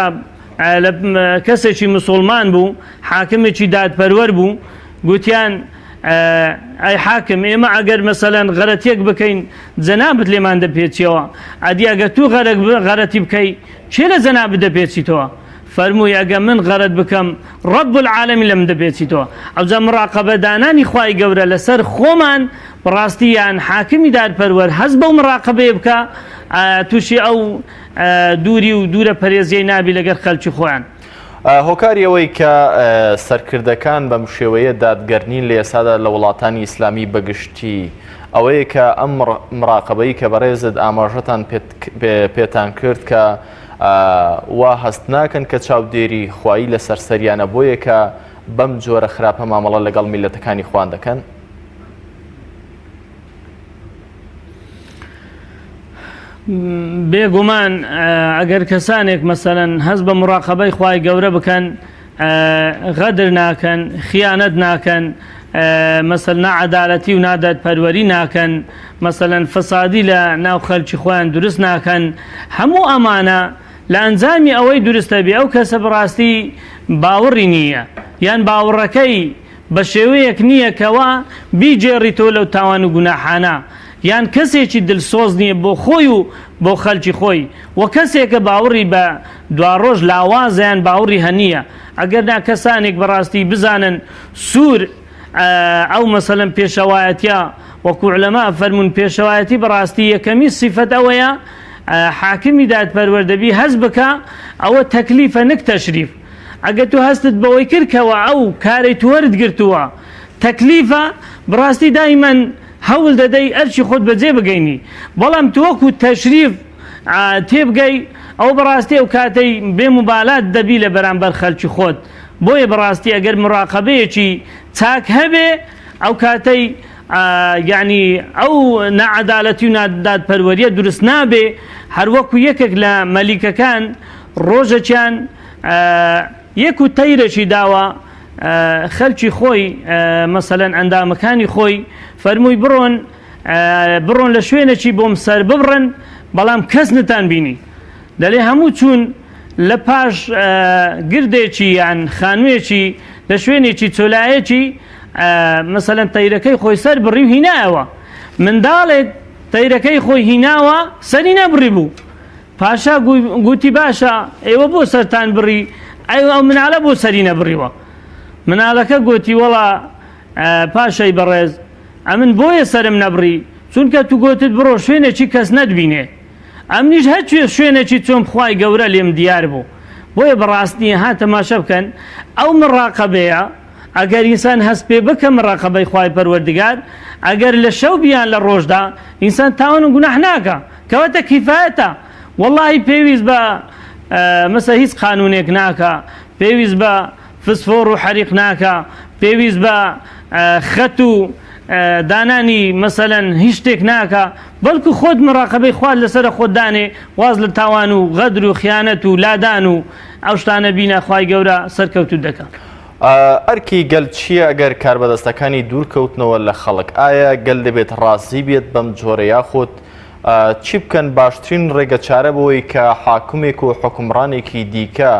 کەسێکی مسوڵمان بوو حاکمێکی دادپەروەر بوو گوتیان ئەی حاکم ئێمە ئەگەر مەسەلەن غەرەتێک بکەین جەنابت لێمان دەپێچیەوە ئەدی ئەگەر تو غەرەک غەرەتی بکەی کێ لە جەنابت دەپێچیتەوە فەرمووی ئەگە من غەرەت بکەم رب العالمین لە من دەپێچیتەوە ئەوجا مراقەبە دانانی خوای گەورە لەسەر خۆمان بەڕاستی یان حاکمی دادپەروەر هەست بەو مراقەبەیە بکا تووشی ئەو دووری و دوورە پەرێزیەی نابی لەگەر خەلکی خۆیان. هۆکاری ئەوەی کە سەرکردەکان بەم شێوەیە دادگەر نین لە ئێستادا لە وڵاتانی ئیسلامی بەگشتی ئەوەیە کە ئەم مراقەبەی کە بەڕێزت ئاماژەتان پێتان کرد کە وا هەست ناکەن کە چاودێری خوایی لەسەر سەریانە بۆیە کە بەم جۆرە خراپە مامەڵە لەگەڵ میللەتەکانی خوان دەکەن؟ بێگومان ئەگەر کەسانێک مەسەلەن هەست بە مڕاقەبەی خوای گەورە بکەن غەدر ناکەن خیانەت ناکەن مەسەل ناعەدالەتی و نادادپەروەری ناکەن مەسەلەن فەسادی لە ناو خەلکی خۆیان دروست ناکەن هەموو ئەمانە لە ئەنجامی ئەوەی دروستە بێ ئەو کەسە بەڕاستی باوەڕی نییە یان باوەڕەکەی بە شێوەیەک نییە کەوا بیگێڕیتەوە لەو تاوان و گوناحانە یان کەسێکی دلسۆز نییە بۆ خۆی و بۆ خەلکی خۆی وە کەسێکە باوڕی بە دواڕۆژ لاوازە یان باوڕی هەنییە ئەگەرنا کەسانێک بەڕاستی بزانن سوور ئەو مەسەلەن پێشەوایەتیە وەکو علەما فەرموون پێشەوایەتی بەڕاستی یەکەمی سیفەت ئەوەیە حاکمی دادپەروەر دەبی هەست بکا ئەوە تەکلیفە نک تەشریف ئەگەر تۆ هەستت بەوەی کرد کەوا ئەو کارەی تو وەرت گرتووە تەکلیفە بڕاستی دایمەن هەول دەدەی ئەرکی خۆت بەجێ بگەینی بەڵام تو وەکو تەشریف تێبگەی ئەو بەڕاستی ئەو کاتەی بێ موبالات دەبی لە بەرامبەر خەلکی خۆت بۆیە بەڕاستی ئەگەر مراقەبەیەکی چاک هەبێ ئەو کاتەی یعنی ئەو ناعەدالەتی و نادادپەروەریە دروست نابێ هەروەکو یەکێک لە مەلیکەکان ڕۆژەکیان یەک و تەیرەکی داوە خەلکی خۆی مەسەلەن ئەندامەکانی خۆی فەرمووی بڕۆن بڕۆن لە شوێنێکی بۆم سەر ببڕن بەڵام کەس نتان بینی دەلێ هەموو چوون لە پاش گردێکی یان خانوویەکی لە شوێنێکی چۆلایەکی مەسەلەن تەیرەکەی خۆی سەر بڕی و هینایەوە منداڵێک تەیرەکەی خۆی هیناوە سەری نەبڕی بوو پاشا گوتی باشە ئێوە بۆ سەرتان بڕی ئەی ئەو مناڵە بۆ سەری نەبڕیوە مناڵەکە گوتی وەڵا پاشای بەڕێز ئەمن بۆیە سەرم نەبڕی چونکە تو گوتت بڕۆ شوێنێکی کەس نەتبینێ ئەمنیش هەرچێ شوێنێکی چۆم خوای گەورە لێم دیار بوو بۆیە بەڕاست نییە ها تەماشا بکەن ئەو مڕاقەبەیە ئەگەر ئینسان هەست پێ بکە مڕاقەبەی خوای پەروەردگار ئەگەر لە شەو بیان لە ڕۆژدا ئینسان تاوان و گوناح ناکا کەواتە کیفایەتە وەڵاهی پێویست بە مەسە هیچ قانونێک ناکا پێویست بە فسفۆڕ و حەریق ناکا پێویست بە خەت و دانانی مەسەلەن هیچ شتێک ناکا بەڵکو خۆت مراقەبەی خوات لەسەرە خۆت دانێ واز لە تاوان و غەدر و خیانەت و لادان و ئەو شتانە بینە خوای گەورە سەرکەوتوت دەکا. ئەرکی گەل چییە ئەگەر کاربەدەستەکانی دوورکەوتنەوە لە خەڵک؟ ئایا گەل دەبێت ڕازی بێت بەم جۆرە یاخود چی بکەن باشترین ڕێگەچارە بۆی کە حاکمێک و حوکمڕانێکی دیکە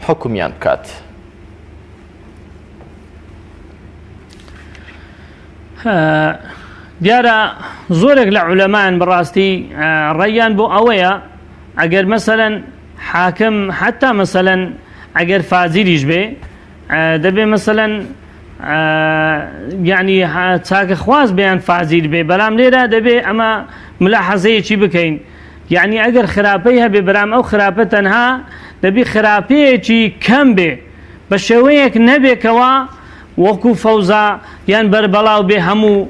حوکمیان بکات؟ دیارە زۆرێک لە عولەمان بەڕاستی ڕێیان بۆ ئەوەیە ئەگەر مەسەلەن حاکم حتا مەسەلەن ئەگەر فاجیریش بێ دەبێ مەسەلەن. یعنی چاکەخواز بێ یان فاجیر بێ بەلام لێرە دەبێ ئەمە ملاحەزەیەکی بکەین یعنی ئەگەر خراپەی هەبێ بەرام ئەو خراپە تەنها دەبی خراپەیەکی کەم بێ بە شێوەیەک نەبێ کەوا وەکو فەوزا یان بەربەڵاو بێ هەموو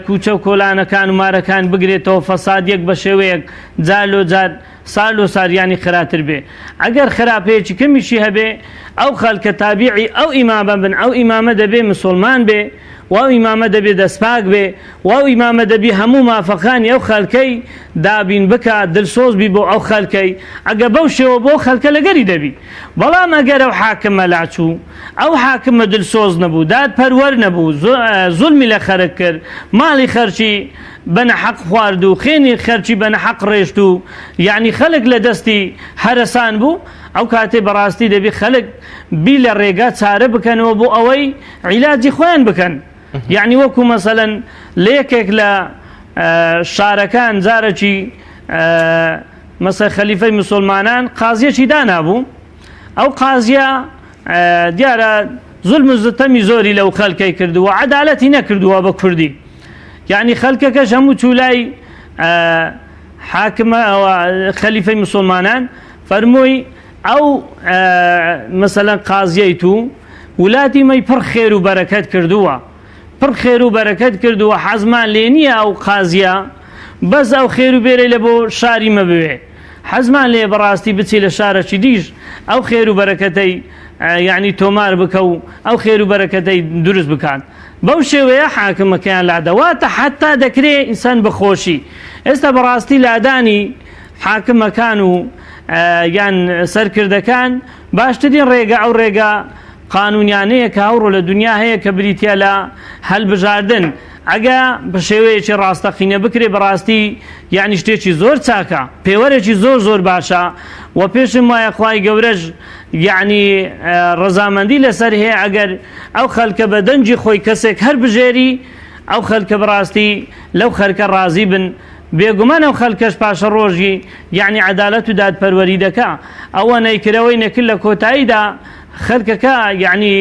کوچە و کۆلانەکان و مارەکان بگرێتەوە فەساد یەک بە شێوەیەک جار لۆ جار سار لۆ سار یانی خراتر بێ ئەگەر خراپەیەکی کەمیشی هەبێ ئەو خەلکە تابیعی ئەو ئیمامە بن ئەو ئیمامە دەبێ مسوڵمان بێ و ئەو ئیمامە دەبێ دەستپاک بێ و ئەو ئیمامە دەبی هەموو مافەکانی ئەو خەلکەی دابین بکا دلسۆز بی بۆ ئەو خەلکەی ئەگە بەو شێوە بۆ خەلکە لەگەری دەبی بەڵام ئەگەر ئەو حاکمە لاچوو ئەو حاکمە دلسۆز نەبوو دادپەروەر نەبوو زولمی لە خەرک کرد ماڵی خەرکی بە نەحەق خوارد و خێنی خەرکی بە نەحەق ڕێشت و یەعنی خەلک لە دەستی هەرەسان بوو ئەو کاتێ بەڕاستی دەبی خەلک بی لە ڕێگا چارە بکەنەوە بۆ ئەوەی عیلاجی خۆیان بکەن یەعنی وەکو مەسەلەن لە یەکێک لە شارەکان جارەکی مەسە خەلیفەی مسلمانان قازیەکی دانابوو ئەو قازیە دیارە زولم و زتەمی زۆری لەو خەلکەی کردووە عەدالەتی نەکردووە بە کوردی یعنی خەلکەکەش هەموو چوو لای حاکمە ئەوە خەلیفەی مسلمانان فەرمووی ئەو مەسەلەن قازیەی تو ولاتی مەی پڕ خێر و بەرەکەت کردووە پڕ خێر و بەرەکەت کردووە حەزمان لێ نییە ئەو قازیە بەس ئەو خێر و بێرەی لە بۆ شاری مە بوێ حەزمان لێ بەڕاستی بچی لە شارەکی دیش ئەو خێر و بەرەکەتەی یعنی تۆمار بکە و ئەو خێر و بەرەکەتەی دروست بکات بەو شێوەیە حاکمەکەیان لادا واتە حەتا دەکرێ ئینسان بە خۆشی ئێستا بەڕاستی لادانی حاکمەکان و یان سەرکردەکان باشترین ڕێگە ئەو ڕێگە قانونیانەیە کە هەوڕۆ لە دنیا هەیە کە بریتە لە هەلبژاردن ئەگە بە شێوەیەکی ڕاستەقینە بکرێ بەڕاستی یعنی شتێکی زۆر چاکە پێوەرێکی زۆر زۆر باشە و پێشم وایە خوای گەورەش یعنی ڕەزامەندی لەسەر هەیە ئەگەر ئەو خەلکە بە دەنگی خۆی کەسێک هەر بژێری ئەو خەلکە بەڕاستی لەو خەرکە ڕازی بن بێگومان ئەو خەلکەش پاشەڕۆژی یعنی عەدالەت و دادپەروەری دەکا ئەوە نەیکرەوەی نەکرد لە کۆتاییدا خەلکەکە یعنی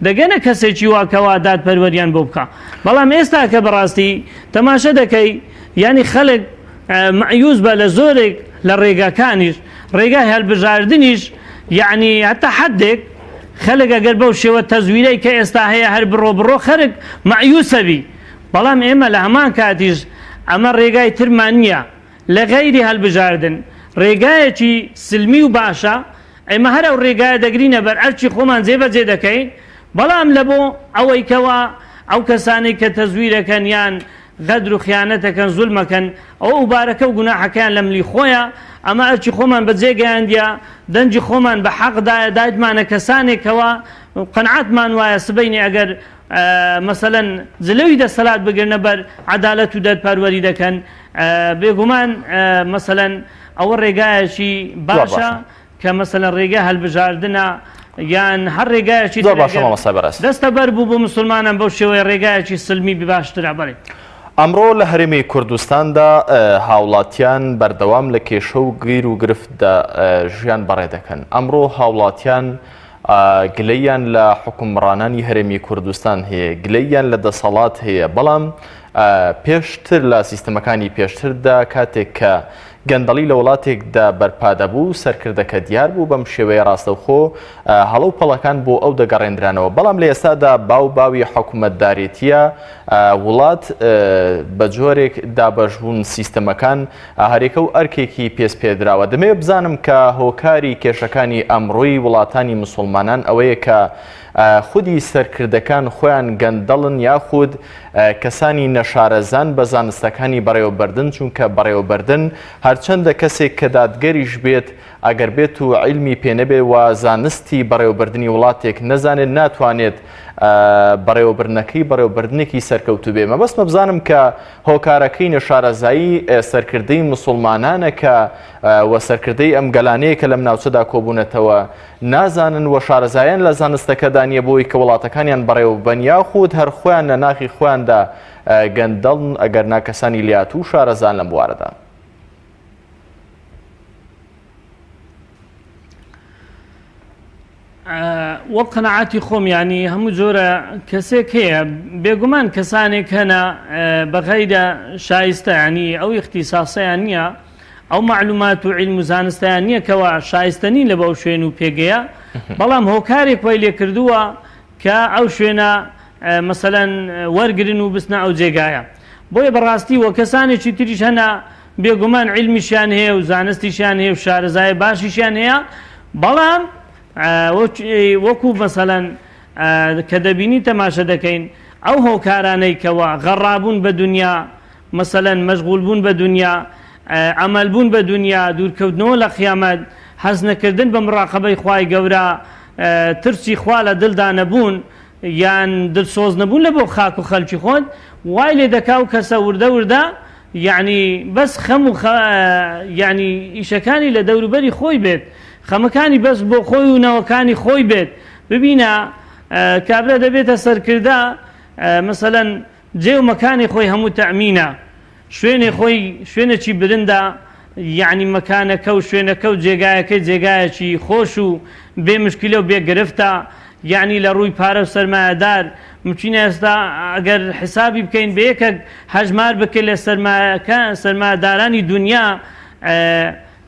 دەگەنە کەسێکی وا کەوا دادپەروەریان بۆ بکا بەڵام ئێستا کە بەڕاستی تەماشە دەکەی یعنی خەلک مەئیوس بە لە زۆرێک لە ڕێگاکانیش ڕێگای هەلبژاردنیش یعنی هەتا حدێک خەلک ئەگەر بەو شێوە تەزویرەی کە ئێستا هەیە هەر بڕۆ بڕۆ خەرک مەئیوسە بی بەڵام ئێمە لە هەمان کاتیش ئەمە ڕێگای ترمان نییە لە غەیری هەلبژاردن ڕێگایەکی سلمی و باشە ئێمە هەر ئەو ڕێگایە دەگرینە بەر ئەرکی خۆمان جێبەجێ دەکەین بەڵام لە بۆ ئەوەی کەوا ئەو کەسانەی کە تەزویرەکەن یان غەدر و خیانەتەکەن زولمەکەن ئەوە ئوبارەکە و گوناحەکەیان لە ملی خۆیە ئەمە ئەرکی خۆمان بەجێ گەیاندیە دەنگی خۆمان بە حەق دایە دایتمانە کەسانێک کەوا قەنعەتمان وایە سبەینێ ئەگەر مەسەلەن جلەوی دەسەلات بگرنە بەر عەدالەت و دادپەروەری دەکەن بێگومان مەسەلەن ئەوە ڕێگایەکی باشە کە مەسەلەن ڕێگای هەلبژاردنە یان هەر ڕێگایەکی زۆر باشە مامۆستای بەڕێز. دەستە بەر بوو بۆ مسوڵمانان بەو شێوەیە ڕێگایەکی سلمی بی باشترە بەڵێ. ئەمڕۆ لە هەرێمی کوردستاندا هاوڵاتیان بەردەوام لە کێشە و گیر و گرفتدا ژیان بەڕێ دەکەن. ئەمڕۆ هاوڵاتیان گلەییان لە حوکمڕانانی هەرێمی کوردستان هەیە، گلەییان لە دەسەڵات هەیە، بەڵام پێشتر لە سیستەمەکانی پێشتردا کاتێک کە گەندەڵی لە وڵاتێکدا بەرپا دەبوو، سەرکردەکە دیار بوو، بەم شێوەیە ڕاستەوخۆ هەڵە و پەڵەکان بۆ ئەو دەگەڕێندرانەوە. بەڵام لە ئێستادا باو باوی حکومەتدارێتییە، وڵات بە جۆرێک دابەشبوون سیستەمەکان هەرێکە و ئەرکێکی پێسپێردراوە. دەمەوێت بزانم کە هۆکاری کێشەکانی ئەمڕۆی وڵاتانی مسوڵمانان ئەوەیە کە خودی سەرکردەکان خۆیان گەندەڵن یاخود کەسانی نەشارەزان بە زانستەکانی بەڕێوەبردن، چونکە بەڕێوەبردن هەرچەندە کەسێک کە دادگەریش بێت ئەگەر بێت و عیلمی پێ نەبێت و زانستی بەڕێوەبردنی وڵاتێک نەزانێت ناتوانێت بەڕێوەبردنەکەی بەڕێوەبردنێکی سەرکەوتوو بێ. مەبەستمە بزانم کە هۆکارەکەی نەشارەزایی سەرکردەی مسوڵمانانە کە و سەرکردەی ئەم گەلانەیە کە لەم ناوچەدا کۆبوونەتەوە نازانن و شارەزایان لە زانستەکەدا نییە بۆی کە وڵاتەکانیان بەڕێوەببەن یاخود هەر خۆیان لە ناخی خۆیاندا گەندەڵن ئەگەرنا کەسانی لێهاتوو و شارەزان لەم بوارەدا. وەک قەناعەتی خۆم یانی هەموو جۆرە کەسێک هەیە بێگومان کەسانێک هەنە بە غەیرە شایستە ینی ئەو اختصاصیان نییە ئەو معلومات و علم و زانستیان نییە کەوا شایستە نین لە بەو شوێن و پێگەیە بەڵام هۆکارێک وای لێ کردووە کە ئەو شوێنە مەسەلەن وەرگرن و بچنە ئەو جێگایە بۆیە بەڕاستی وە کەسانێکی تریش هەنە بێگومان عیلمیشیان هەیە و زانستیشیان هەیە و شارەزای باشیشیان هەیە بەڵام وەکو مەسەلەن کە دەبینی تەماشە دەکەین ئەو هۆکارانەی کەوا غەڕابوون بە دنیا مەسەلەن مەشغول بوون بە دنیا ئەمەل بوون بە دنیا دوورکەوتنەوە لە قیامەت هەست نەکردن بە مڕاقەبەی خوای گەورە ترسی خوا لە دڵدا نەبوون یان دلسۆز نەبوون لە بۆ خاک و خەلکی خۆت وای لێ دەکا و کەسە وردە وردە یەعنی بەس خەم و یەعنی ئیشەکانی لە دەوروبەری خۆی بێت خەمەکانی بەس بۆ خۆی و نەوەکانی خۆی بێت ببینە کابرا دەبێتە سەرکردە مەسەلەن جێ و مەکانی خۆی هەموو تەئمینە شوێنێ خۆی شوێنێکی برندە یەعنی مەکانەکە و شوێنەکە و جێگایەکەی جێگایەکی خۆش و بێ مشکیلە و بێ گرفتە یەعنی لە ڕووی پارە و سەرمایەدار ممکینە ئێستا ئەگەر حسابی بکەین بە یەکەک هەژمار بکەین لە سەرمایەکە سەرمایەدارانی دونیا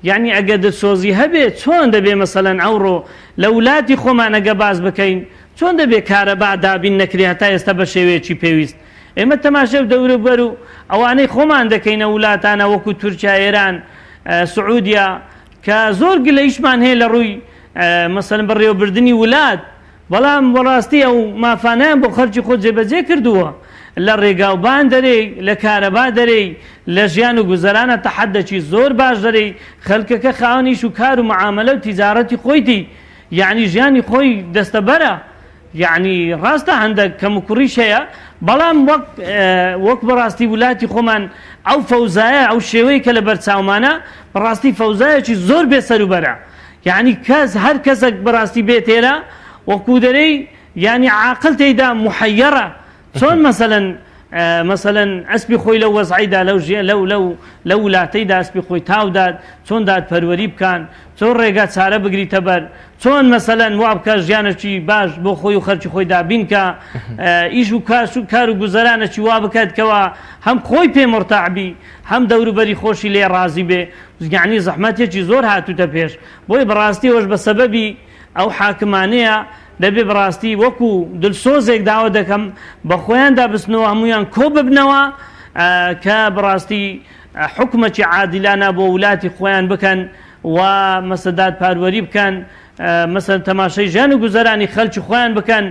یەعنی ئەگەر دلسۆزی هەبێ چۆن دەبێ مەسەلەن ئەوڕۆ لە ولاتی خۆمان ئەگە باس بکەین چۆن دەبێ کارەبا دابین نەکرێ هەتا ئێستا بە شێوەیەکی پێویست ئێمە تەماشای و دەوروبەر و ئەوانەی خۆمان دەکەین ئەو ولاتانە وەکو تورکیا ئێران سعودیا کە زۆر گلەیشمان هەیە لە ڕووی مەسەلەن بەڕێوەبردنی ولات بەڵام بەڕاستی ئەو مافانەیان بۆ خەلکی خۆ جێبەجێ کردووە لە ڕێگاوبان دەرێی لە کارەبا دەرێی لە ژیان و گوزەرانە تەحەدەکی زۆر باش دەرێی خەلکەکە خاوەن ئیش و کار و معامەلە و تیجارەتی خۆیتی یەعنی ژیانی خۆی دەستەبەرە یەعنی ڕاستە هەندەک کەموکوڕیش هەیە بەڵام وەک وەک بەڕاستی ولاتی خۆمان ئەو فەوزایە ئەو شێوەی کە لە بەرچاومانە بەڕاستی فەوزایەکی زۆر بێ سەروبەرە یەعنی کەس هەر کەسەک بەڕاستی بێت ئێرە وەکو دەرێی یانی عاقل تێیدا محەیەڕە چۆن مەسەلەن مەسەلەن ئەسپی خۆی لەو وەزعەیدا لەو ژێ لەو لەو لەو ولاتەیدا ئەسپی خۆی تاو دات چۆن دادپەروەری بکان چۆن ڕێگا چارە بگریتە بەر چۆن مەسەلەن وا بکا ژیانەکی باش بۆ خۆی و خەرکی خۆی دابین کا ئیش و کاش و کار و گوزەرانەکی وا بکات کەوا هەم خۆی پێ مورتاح بی هەم دەوروبەری خۆشی لێ ڕازی بێ یەعنی زەحمەتێکی زۆر هاتووتە پێش بۆیە بەڕاستی ئەوەش بە سەبەبی ئەو حاکمانەیە دەبێ بەڕاستی وەکو دلسۆزێک داوا دەکەم بە خۆیاندا بچنەوە هەموویان کۆ ببنەوە کە بەڕاستی حکومەکی عادیلانە بۆ ولاتی خۆیان بکەن و مەسە دادپاروەری بکەن مەسەن تەماشای ژیان و گوزەرانی خەلکی خۆیان بکەن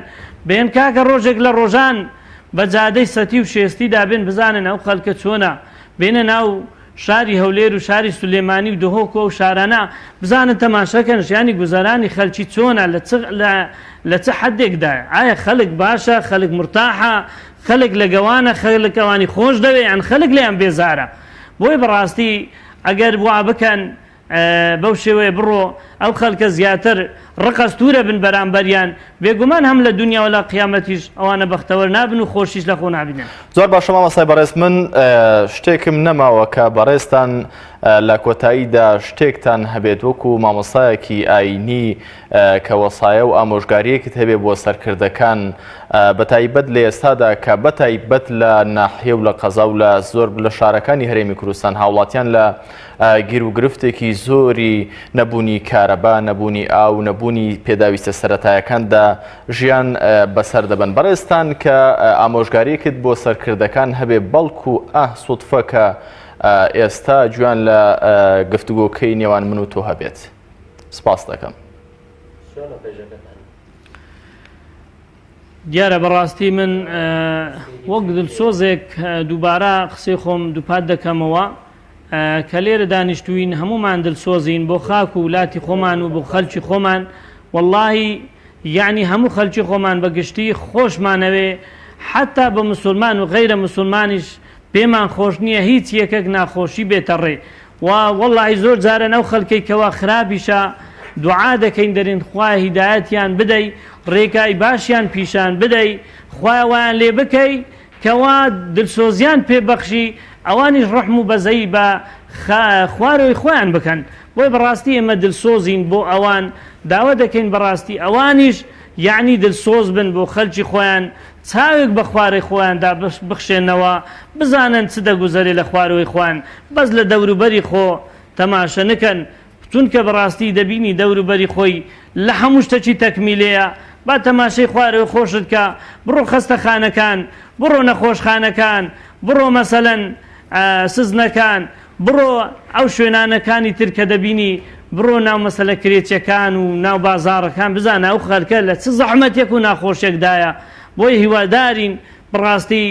بێن کاکە ڕۆژێک لە ڕۆژان بە جادەی سەتی و شێستیدا بێن بزانن ئەو خەلکە چۆنە بێنە ناو شاری هەولێر و شاری سولێمانی و دهۆک و ئەو شارانە بزانن تەماشاکەن ژیانی گوزەرانی خەلکی چۆنە لە چ لە لە چ حەدێکدایە ئایا خەلک باشە خەلک مورتاحە خەلک لە گەوانە خەلک ئەوانی خۆش دەوێ یان خەلک لێیان بێزارە بۆیە بەڕاستی ئەگەر وا بکەن بەو شێوەیە بڕۆ ئەو خەلکە زیاتر ڕق ئەستوورە بن بەرامبەریان بێگومان هەم لە دونیا و لە قیامەتیش ئەوانە بەختەوەر نابن و خۆشیش لە خۆ نابینن. زۆر باشە مامۆستای بەڕێز من شتێکم نەماوە کە بەڕێزتان لە کۆتاییدا شتێکتان هەبێت وەکو مامۆستایەکی ئاینی کە وەسایە و ئامۆژگاریەکت هەبێ بۆ سەرکردەکان بەتایبەت لە ئێستادا کە بەتایبەت لە ناحیە و لە قەزا و لە زۆر لە شارەکانی هەرێمی کوردستان هاوڵاتیان لە گیروگرفتێکی زۆری نەبوونی کارەبا، نەبوونی ئاو، نەبوونی پێداویستە سەرەتایەکاندا ژیان بەسەر دەبەن. بەڕێزتان کە ئامۆژگاریەکت بۆ سەرکردەکان هەبێ بەڵکو ئاه سوتفە کە ئێستا گوێیان لە گفتوگۆکەی نێوان من و تۆ هەبێت. سپاست دەکەم. دیارە بەڕاستی من وەک دلسۆزێک دووبارە قسەی خۆم دووپات دەکەمەوە کە لێرە دانیشتوین هەمومان دلسۆزین بۆ خاک و ولاتی خۆمان و بۆ خەلکی خۆمان وەڵاهی یەعنی هەموو خەلکی خۆمان بە گشتی خۆشمانەوێ حەتا بە مسوڵمان و غەیرە مسوڵمانیش پێمان خۆش نییە هیچ یەکەک ناخۆشی بێتە ڕێ و وەڵاهی زۆر جاران ئەو خەلکەی کەوا خراپیشە دوعا دەکەین دەرێن خوایە هیدایەتیان بدەی ڕێکای باشیان پیشان بدەی خوایە وایان لێ بکەی کەوا دلسۆزیان پێ بەخشی ئەوانیش ڕەحم و بەزەیی بە خوارەوەی خۆیان بکەن. بۆیە بەڕاستی ئێمە دلسۆزین بۆ ئەوان داوا دەکەین بەڕاستی ئەوانیش یەعنی دلسۆز بن بۆ خەلکی خۆیان چاوێک بە خوارەی خۆیاندا بخشێنەوە بزانن چ دەگوزەرێ لە خوارەوەی خۆیان بەس لە دەوروبەری خۆ تەماشە نکەن چونکە بەڕاستی دەبینی دەورو بەری خۆی لە هەموو شتەکی تەکمیلەیە با تەماشەی خوارەوەی خۆشت کە بڕۆ خەستەخانەکان بڕۆ نەخۆشخانەکان بڕۆ مەسەلەن سزنەکان بڕۆ ئەو شوێنانەکانی تر کە دەبینی بڕۆ ناو مەسەلە کرێچیەکان و ناو بازاڕەکان بزانە ئەو خەلکە لە چ زەحمەتێک و ناخۆشیەکدایە بۆیە هیوادارین بەڕاستی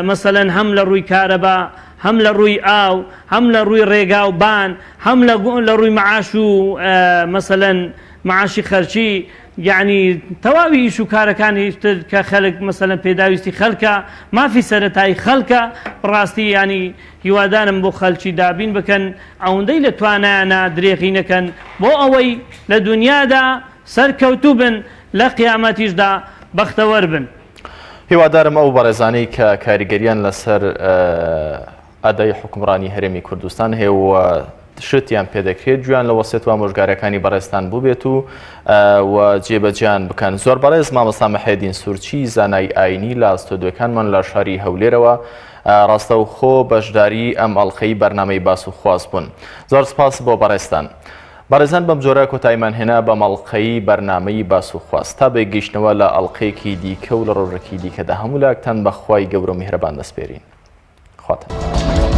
مەسەلەن هەم لە ڕووی کارەبا هەم لە ڕووی ئاو هەم لە ڕووی ڕێگا و بان هەم لە لە ڕووی معاش و مەسەلەن معاشی خەرچی یعنی تەواوی ئیش و کارەکانی تر کە خەلک مەسەلەن پێداویستی خەلکە مافی سەرەتایی خەلکە بەڕاستی یعنی هیوادارم بۆ خەلکی دابین بکەن ئەوەندەی لە توانایانە درێغی نەکەن بۆ ئەوەی لە دونیادا سەرکەوتوو بن لە قیامەتیشدا بەختەوەر بن. هیوادارم ئەو بەڕێزانەی کە کاریگەریان لەسەر ئەدای حوکمڕانی هەرێمی کوردستان هەیە و شتیان پێدەکرێت گوێیان لە وەسێت و ئامۆژگاریەکانی بەڕێزتان بووبێت و و جێبەجێیان بکەن. زۆر بەڕێز مامۆستا محێدین سورچی زانای ئاینی لە ستۆدیۆکانمان لە شاری هەولێرەوە ڕاستەوخۆ بەشداری ئەم ئەڵقەی بەرنامەی باس و خواست بوون. زۆر سپاس بۆ بەڕێزتان. بەڕێزان بەم جۆرە کۆتاییمان هێنا بەم ئەڵقەی بەرنامەی باس و خواست تا بەیەکگەیشتنەوە لە ئەڵقەیەکی دیکە و لە ڕۆژێکی دیکەدا هەموو لایەکتان بە خوای گەورە و میهرەبان دەسپێرین. خواتان.